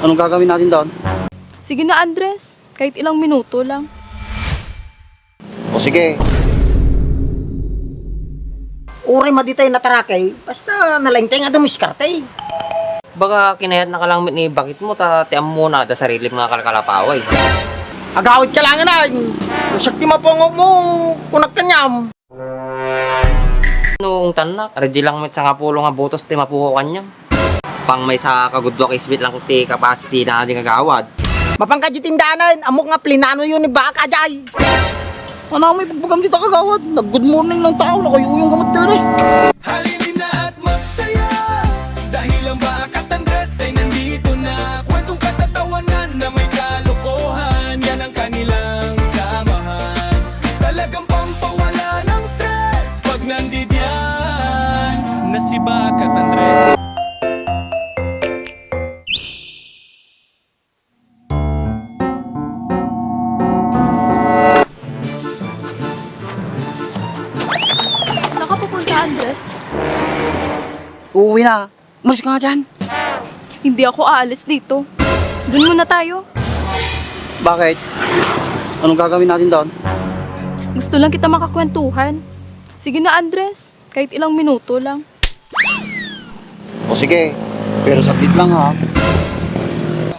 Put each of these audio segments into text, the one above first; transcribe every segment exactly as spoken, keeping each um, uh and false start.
Anong gagawin natin doon? Sige na, Andres. Kahit ilang minuto lang. O sige. Uray maditay natarakay, basta nalaingtay nga dumiskarte. Baga kinayatnaka lang met ni bakitmo ta ti ammona da sarilim nga kalkalapaway. Agawidka laeng ay. Usak ti mapungotmo, kunak kaniam. No, ungtannak, ready lang met sangapulo nga botos ti mapuko kaniam. Pang maysa ka gudua ka isbit lang ti capacity na di kagawad. Mapangka di tindanan, ammok nga plinanoyo ni baka jay. Ano may pagbagam dita kagawad? Nag-good morning lang tao, nakayuyong gamit diri. Halina at magsaya dahil ang Bakat Andres ay nandito na. Kwentong katatawanan na may kalokohan, yan ang kanilang samahan. Talagang pampawala ng stress pag nandidiyan na si Bakat Andres. Saan ka pupunta, Andres? Uuwi na. Umalis ka nga dyan. Hindi ako aalis dito. Doon muna tayo. Bakit? Anong gagawin natin doon? Gusto lang kita makakwentuhan. Sige na, Andres. Kahit ilang minuto lang. O sige, pero saglit lang ha.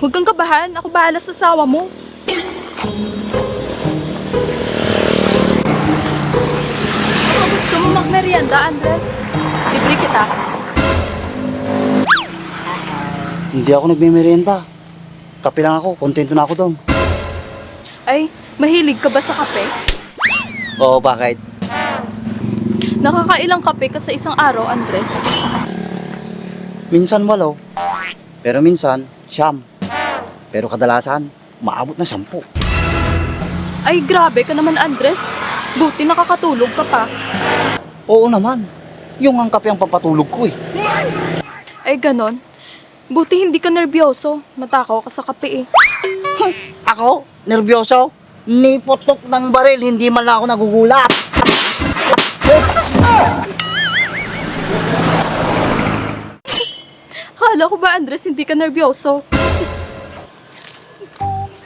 Huwag kang kabahan, ako bahala sa asawa mo. Kung gusto mo magmerienda, Andres, libre kita. Hindi ako nagmemerienda. Kape lang ako, kontento na ako doon. Ay, mahilig ka ba sa kape? Oo, bakit? Nakakailang kape ka sa isang araw, Andres? Minsan walo, pero minsan siyam. Pero kadalasan, maabot na sampu. Ay, grabe ka naman, Andres. Buti nakakatulog ka pa. Oo naman. Yung ang kape ang pampatulog ko eh. Ay, ganon. Buti hindi ka nerbiyoso. Matakaw ka sa kape eh. Ako? Nerbiyoso? Ni putok ng baril, hindi man lang ako nagugulat. Kala ko ba, Andres, hindi ka nerbiyoso?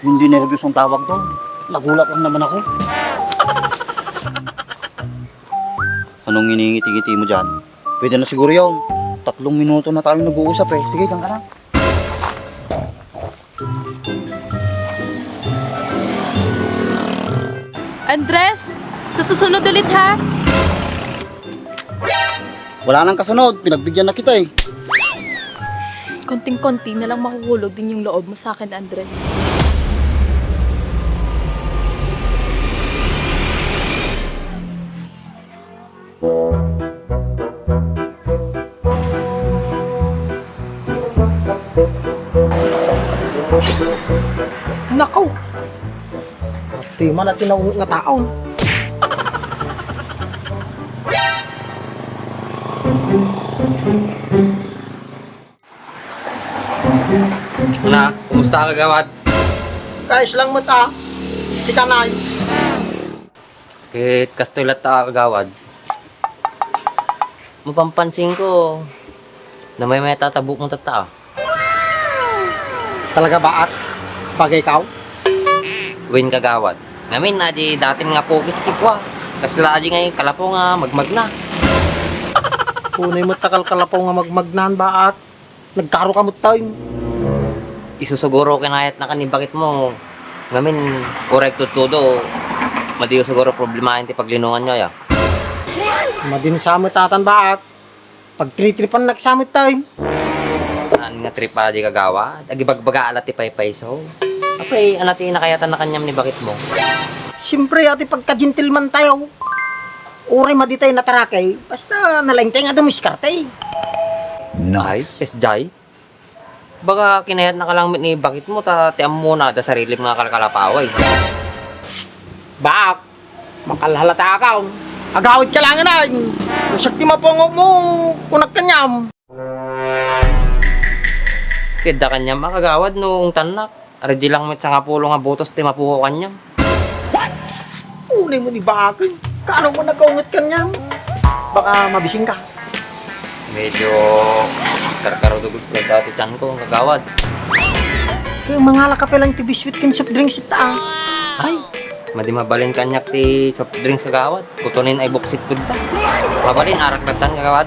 Hindi nerbiyoso ang tawag doon. Nagulat lang naman ako. Anong iningiti-ngiti mo dyan? Pwede na siguro yun. Tatlong minuto na tayo nag-uusap eh. Sige, diyan ka na. Andres, sa susunod ulit ha. Wala nang kasunod, pinagbigyan na kita eh. Konting-konti na lang mahuhulog din yung loob mo sa akin, Andres. Nakaw! Di man at tinaungi nga taon. Na, kumusta ka, kagawad? Kaayos lang met a. Sika, nay. Ket kastoy latta, kagawad. Mapampansin ko, namaymayat a buok mo tatta, a. Talaga, Baak? Bagay kaw? Wen, kagawad. Ngamin, adi datim nga pokis ti kua. Kasla adi ngay kalapaw nga magmagna. Unay met ta kalkalapaw nga magmagnan, Baak. Nagkaro ka met tayo. Isu siguro kinayatnaka ni bakitmo. Ngamin, uray tudtudo, madiyo siguro problemaen ti paglinonganyo, aya. Madin sa met atan, Baak. Pagtritripannak sa met tayo. Saan nga trip adi, kagawad? Agibagbaga la ti paypayso. Apay, ania ti nakayatan a kaniam ni bakitmo? Siyempre, adi pagka-gentleman tayo. Uray maditay natarakay, basta nalaingtay nga dumiskarte. Ay, S J? Baga kinayatnaka lang met ni bakitmo ta ti ammona da sarilim nga kalkalapaway. Baak, makalhalata ka. Agawidka laeng ay. Usak ti mapungotmo, kunak kaniam. Ket da kaniam a, kagawad, no ungtannak. Ready lang met sangapulo nga botos ti mapuko kaniam. Unay mo ni Baak. Kaano mo nagkaunget kaniam? Baka mabising ka. Medyo karkarudugod ko dati tiyan ko, kagawad. Mangalaka pay lang ti biscuit ken soft drinks ita, ah. Ay, madi mabalin kaniak ti soft drinks, kagawad. Kutonen ay buksit kudta. Mabalin, arak dagtan, kagawad.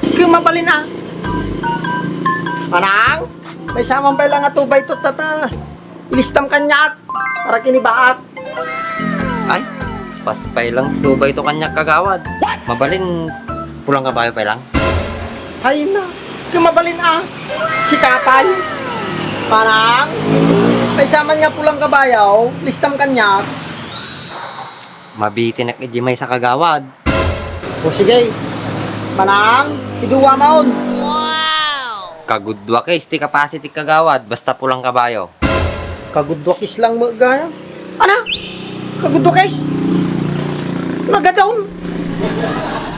Ket mabalin, ah. Manang, maysa man pay lang a two by two ta. Ilistam kaniak. Para kinibaat. Ay, pas pay lang two by two kaniak, kagawad. Mabalin, pulang kabayo pay lang. Ay na, ket mabalin, ah. Sika pay. Manang, maysa man nga pulang kabayo, listam kaniak. Mabitinek iti maysa, kagawad. O sige. Manang, iduwa maon. Kagudua case ti capacity, kagawad, basta pulang kabayo. Kagudua case lang met gayam. Ana? Kagudua case? Nagadaon.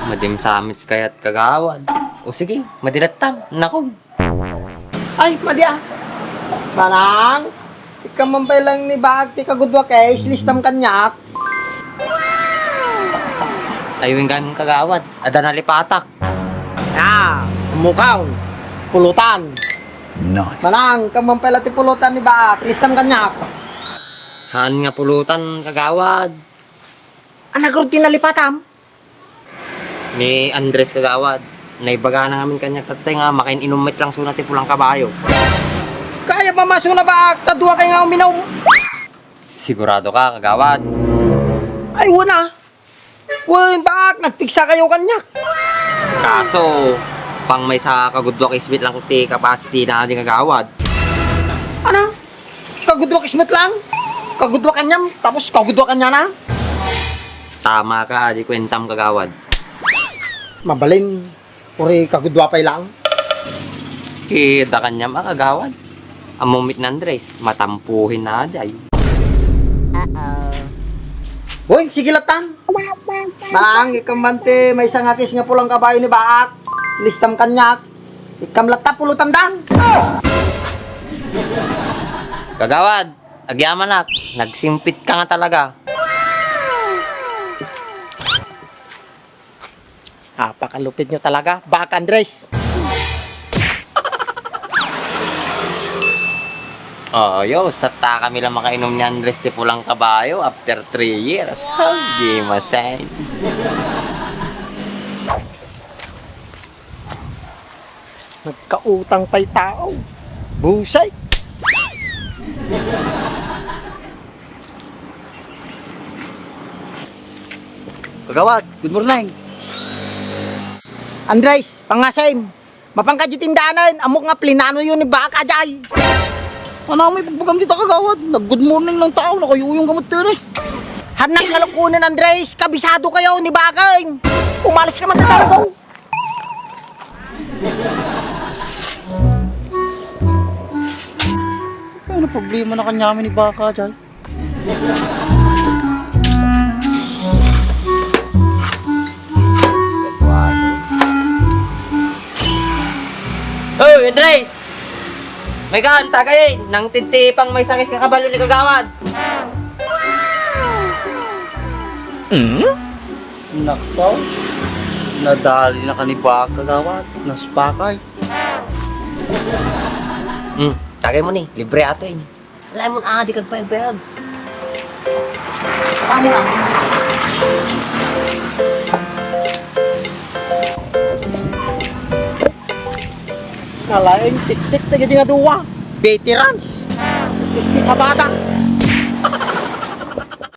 Madim sa amin kayat, kagawad. O sige, madilattam. Naku. Ay, madi, ah. Manang, ikam man pay lang ni baag ti kagudua case, listam kaniak. Ay, wen gayam, kagawad. Adda nalipatak. Ah, mukaw. Pulutan. Nice. Manang, ikam man pay lang ti pulutan ni baag, listam kaniak. Haan nga pulutan, kagawad. Ania ngarud ti nalipatam? Ni Andres, kagawad. Naibagana ngamin kaniak tattay nga makain-inum met langsuna ti pulang kabayo. Kayat mamasuna baak ta duakay nga uminum? Sigurado ka, kagawad? Ay, wen a. Wen, baak, nagpigsa kayo kaniak. Kaso, pang maysa kagudua case met lang ti capacity na di, kagawad. Ana? Kagudua case met lang? Kagudua kaniam, tapos kagudua kaniana? Tama ka, di kuentam, kagawad. Mabalin, uri kagudua pay lang? Ket adda kaniam a, kagawad. Ammom met ni Andres, matampuhin na jay. Uy, sige lattan. Manang, ikam man ti maysa nga case nga pulang kabayo ni baak. Listam kaniak. Ikam latta pulutan dang. Kagawad, agyamanak. Nagsimpit ka nga talaga. Apakalupit nyo talaga, Baak Andres. Oh, yo, basta ta kami lang makainom ni Andres ti pulang kabayo after three years. How di masay? Nagkautang pa'y tao. Busay. Kagawad, good morning. Andres, pangasim. Mapanka di tindanan, ammok nga plinano yun ni baak a jay. Ano may pagbagam dita, kagawad? Nag-good morning lang tao, nakayuyong gamit tayo eh. Hanang kalukunan, Andres, kabisado kayo ni baak. Umalis ka man talaga. Ano problema na kanya ni baak a jay? Oy, Andres! May kaan, tagay! Nang tintipang may sakit ka kabalo ni kagawad! Hmm? Nakaw, nadali na ka ni baak, kagawad. Naspakay. Hmm, tagay mo ni, libre ato eh. Alam mo na, di kagbayag-bayag. Paano na? Nalaing tiktik dagiti nga dua. Veterans. Isti sabada.